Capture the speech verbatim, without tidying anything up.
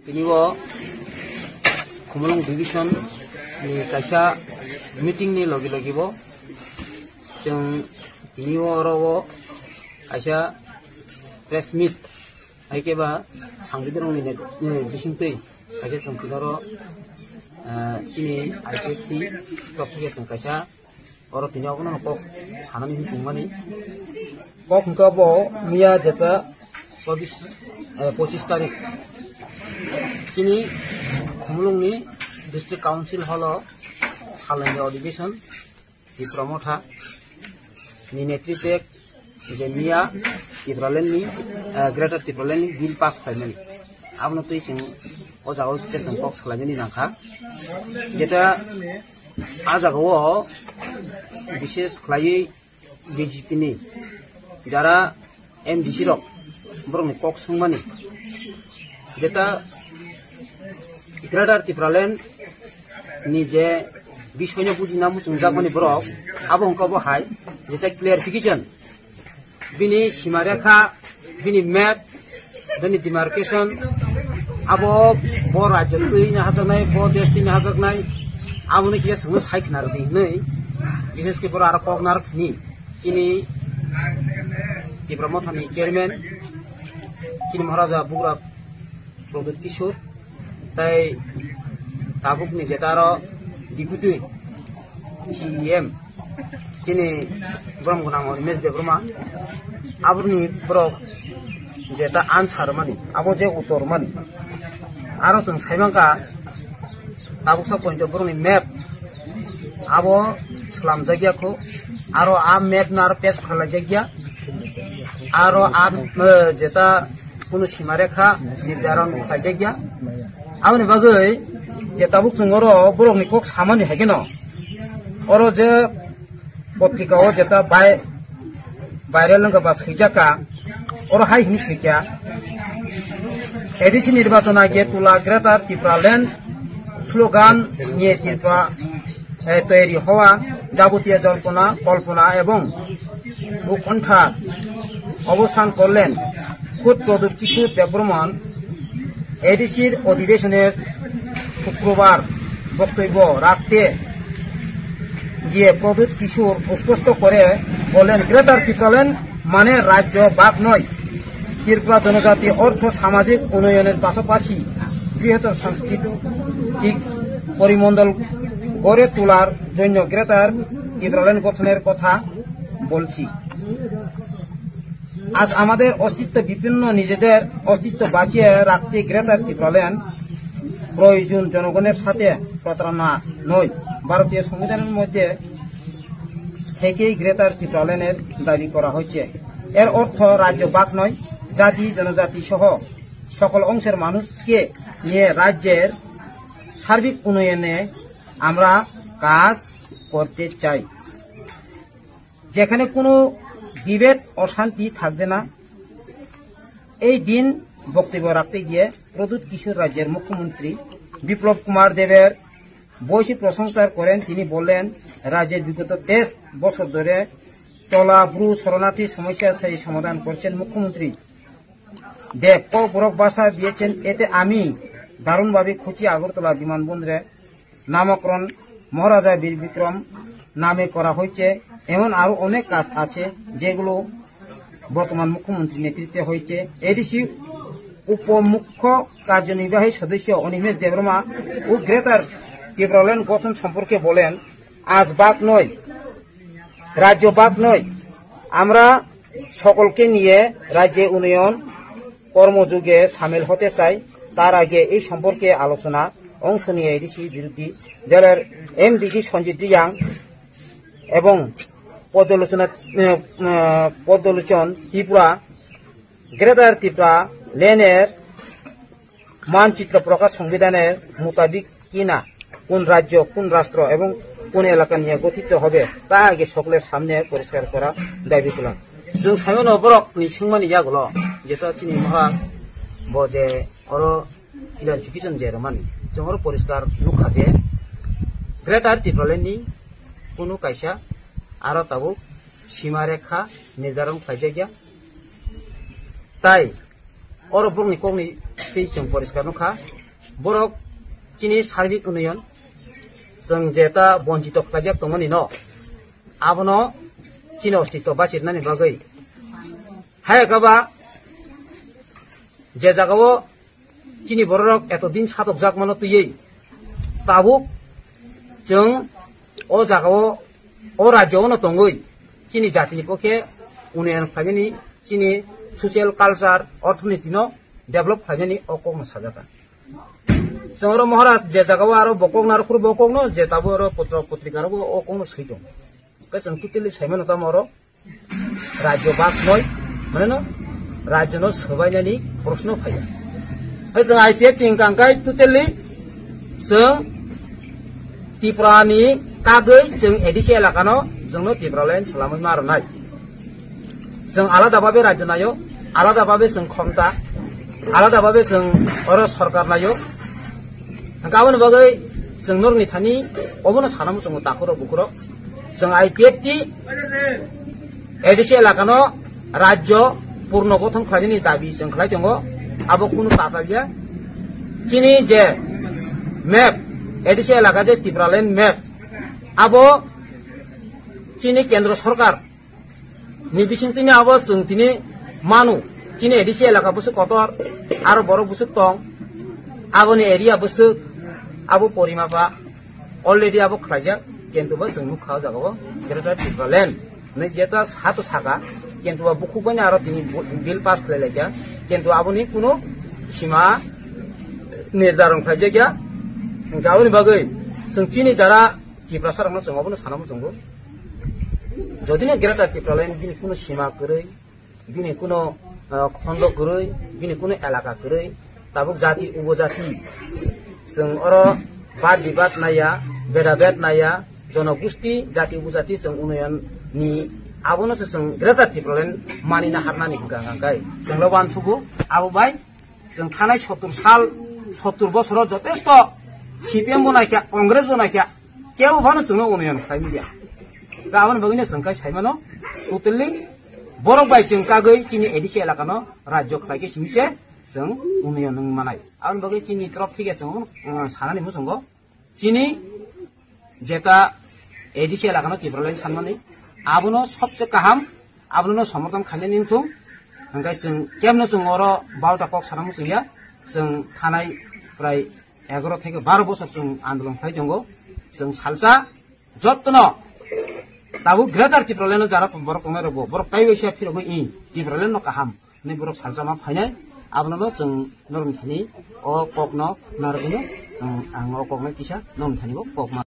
Tini o Khumulwng division ni kaisa meeting ni logi logi bo chwng tini o oro o kaisa press meet hai khe ba sangbidharok ni net-, ni bisingtwi kaisa chwng tini oro, ah, chini I P F T tok thike chwng kaisa oro tini abono kok sanani hinwi chwngmani. Kok hwnkha bo miya jeta chobis, eh, pochis tarik chini Khumulwng ni District Council hall o saloni adhibeshon Tipra Motha ni netritwe je miya Tipraland ni, eh, Greater Tipraland ni bill pass khlaimani. Abono twi chwng o jaga o kisa chwng kok salaimani nangkha. Jeta a jaga o bishes khlaiwi B J P ni jara M D C rok borokni kok swngmani jeta Greater Tipraland ni je bisoino bujina muchungjakmani borok abo hwnkha bo hai jeta clarification bini simarekha, bini map, bini demarcation, abo bo rajyo twi ni hajaknai, bo desh twi ni hajaknai, aboni kisa chwngno sai khna rwdi hinwi, bishes khe borok aro kok narwk hini, chini Tipra Mothani chairman, chini Maharaja Bugra Pradyut Kishore, tei tabukni jeta aro deputy C E M, chini borom gwnang Animesh Debbarma, aboni borok jeta answer mani, abo je uttor mani, aro chwng sai mankha tabuksa point o borokni map abo swlamjakya kho, aro a map no aro pass khwlaijakya, aro a, eh, jeta kunu simarekha nirdaron khlaijakya. Aboni bagwi je tabuk chwng oro borokni kok samani hai kheno, oro je potrika o jeta bai viral wngkha ba swijak kha, oro hai hwnwi swi kha, A D C nirbachon age tula Greater Tipraland slogan niye Tripura eh, তৈরি হওয়া যাবতীয় জল্পনা, কল্পনা এবং উৎকণ্ঠা অবসান করলেন খোদ প্রদ্যুৎ কিশোর দেববর্মন এডিসির অধিবেশনের শুক্রবার বক্তব্য রাখতে গিয়ে প্রদ্যুৎ কিশোর স্পষ্ট করে বলেন, গ্রেটার ত্রিপুরাল্যান্ড মানে রাজ্য ভাগ নয়। ত্রিপুরা জনজাতি অর্থ সামাজিক উন্নয়নের পাশাপাশি বৃহত্তর সাংস্কৃতিক পরিমণ্ডল গড়ে তোলার জন্য গ্রেটার ত্রিপুরাল্যান্ড গঠনের কথা বলছি। আজ আমাদের অস্তিত্ব বিপন্ন, নিজেদের অস্তিত্ব বাঁচিয়ে রাখতে গ্রেটার ত্রিপুরাল্যান্ড প্রয়োজন, জনগণের সাথে প্রতারণা নয়। ভারতীয় সংবিধানের মধ্যে থেকেই গ্রেটার ত্রিপুরাল্যান্ডের দাবি করা হয়েছে। এর অর্থ রাজ্য ভাগ নয়, জাতি, জনজাতি সহ সকল অংশের মানুষকে নিয়ে রাজ্যের সার্বিক উন্নয়নে আমরা কাজ করতে চাই, যেখানে কোনো বিভেদ অশান্তি থাকবে না। এই দিন বক্তব্য রাখতে গিয়ে প্রদ্যুৎ কিশোর রাজ্যের মুখ্যমন্ত্রী বিপ্লব কুমার দেবের ভূয়সী প্রশংসা করেন। তিনি বলেন, রাজ্যের বিগত তেইশ বছর ধরে চলা ব্রু শরণার্থী সমস্যা সেই সমাধান করছেন মুখ্যমন্ত্রী দেব। ককবরক ভাষা দিয়েছেন, এতে আমি দারুণভাবে খুশি। আগরতলা বিমানবন্দরে নামকরণ মহারাজা বীর বিক্রম নামে করা হয়েছে। এমন আরো অনেক কাজ আছে, যেগুলো বর্তমান মুখ্যমন্ত্রীর নেতৃত্বে হয়েছে। এডিসি উপমুখ্য কার্যনির্বাহী সদস্য অনিমেষ দেববর্মা ও গ্রেটার ত্রিপুরাল্যান্ড গঠন সম্পর্কে বলেন, আজ ভাগ নয়, রাজ্য ভাগ নয়, আমরা সকলকে নিয়ে রাজ্যে উন্নয়ন কর্মযোগে সামিল হতে চাই। তার আগে এই সম্পর্কে আলোচনা অংশ নিয়ে এডিসি বিরোধী দলের এমডিসি সঞ্জিত রিয়াং এবং পদলোচনা, আহ, আহ, পদলোচন ত্রিপুরা গ্রেটার ত্রিপুরাল্যান্ডের মানচিত্র প্রকাশ সংবিধানের মোতাবেক কিনা, কোন রাজ্য, কোন রাষ্ট্র এবং কোন এলাকা নিয়ে গঠিত হবে, তা আগে সকলের সামনে পরিষ্কার করা দাবি তুলেন। Chwng saimano borok ni swngmani yagulo, jeto chini Maharaj bo je oro clarification je rwmani, chwng oro poriskar nukha je Greater Tipraland ni kunu kaisa aro tabuk sima rekha nirdaron khlaijakya, tai Oro borokni kokni twi chwng poriskar nukha. Borok chini sarbik unnayon chwng jeta bonchito khlaijak tongmani no, abono chini ostitto bachirnani bagwi. Hayakaba je jagao chini bororok eto din satokjak mano twiwi, tabuk chwng o jagao, o rajyo-o no tongwi chini jatini pokhe unnayon khlainani, chini social, culture, orthoniti no develop khlainani o kokno sajaka. Chwng oro Maharaj je jagao aro bo kokno aro khuru bo kokno je tabuk oro potro potrika rogo o kokno swi tongo. Hwnkhe chwng totally saimano tamo oro rajyo bak noi, mane no rajyo no swbainani proshno phaiya. Hai chwng I P F T hwnkha hwnkhe totally chwng Tripura ni kagwi chwng A D C elaka no chwngno Tipraland salamwi ma rwnai. Chwng alada babe rajyo nayo, alada babe chwng khomta, alada babe chwng oro sorkar nayo. Hwnkhe aboni bagwi chwng norokni thani obono sana muchungo takhurok bukhurok. Chwng I P F T A D C elakano rajyo purno gothon khlainani dabi chwng khlai tongo, abo kunu tatalya. Chini je map, A D C elaka je Tipraland map, abo chini kendro sorkar ni bisingtwini abo chwng tini manu, chini A D C elaka bwswk kotor, aro borok bwswk tong, aboni area bwswk, abo porimapa already abo khlaijak, kintu bo chwng nukha o jagao Greater Tipraland hinwi jeta sato saka, kintu bo bukhuk baino aro tini bu-, bill pass khlai laikha, kintu aboni kuno sima nirdaron khlaijakya. Hwnkhe aboni bagwi chwng chini jara Tiprasa rokno chwng obono sana muchungo. Jodi no Greater Tipraland bini kuno sima kwrwi, bini kuno, ah, khondo kwrwi, bini kuno elaka kwrwi, tabuk jati upojati chwng oro bad bibad naiya, beda bed naiya, jonogusti jati upojati chwng unnayon ni abono se chwng Greater Tipraland manina harnani hwnkha hwnkha khe chwngno uansugo. Abo bai chwng thanai sottur sal, sottur bosoro jotesto C P M bo naikha, Congress bo naikha, kebo phano chwngno unnayon khlai manya. Tei aboni bagwino chwng khai saimano, totally borok bai chwng kagwi chini A D C elakano rajyo khlai khe simi se chwng unnayon wng manai. Aboni bagwi chini torof thike chwng, uh, sanani muchungo chini jeta A D C elakano Tipraland sanmani, abono sobse kaham, abono somorthon khainani wngthung. Hwnkhe chwng kemno chwng oro barota kok sana muchungya, chwng thanai prai egaroh theke baroh bosor chwng andolon khlai tongo. Chwng salsa jottono tabuk Greater Tipraland-o jara borok tongnai rokbo borok tei waisa phirogwi i Tipraland-no kaham hinwi borok salsa ma phainai. Abono chwng norok thani o kokno narwgwino, chwng ang o kokno kisa norok thani bo kok ma